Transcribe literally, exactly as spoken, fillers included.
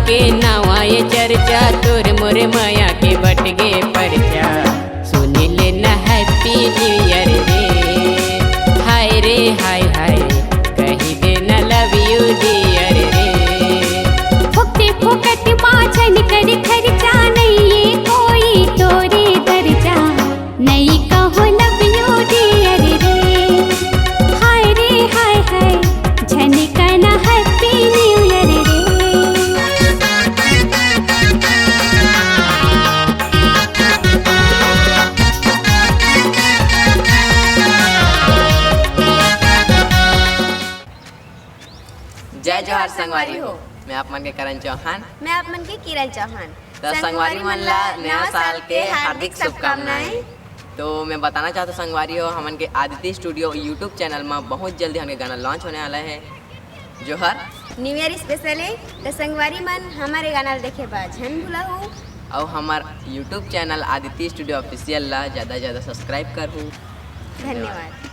के नवा ये चर्चा, तोर मोर मया के बट गे परचा। सुनी ले ना Happy New Year रे, हाय रे हाय हाय, कही दे ना love you dear रे। फुकटे फोकट मा झन कर खर्चा, नइये कोई तोरे दर्जा। नइ कहो love you dear रे, हाय रे हाय हाय, झन कना Happy New Year रे। जय जोहार संगवारी हो, मैं आप मन के करण चौहान। मैं आप मन के किरण चौहान। त संगवारी मन ला नया साल के हार्दिक शुभकामनाएं। तो मैं बताना चाहता हूँ संगवारी हो, हमन के आदित्य स्टूडियो YouTube चैनल में बहुत जल्दी हमन के गाना लॉन्च होने वाला है। जोहार। New Year special है, तो संगवारी मन हमारे गाना ला देखे बा झन भूलहू। और हमार YouTube channel Aditya studio official ला ज़्यादा से ज़्यादा सब्सक्राइब करहू। धन्यवाद।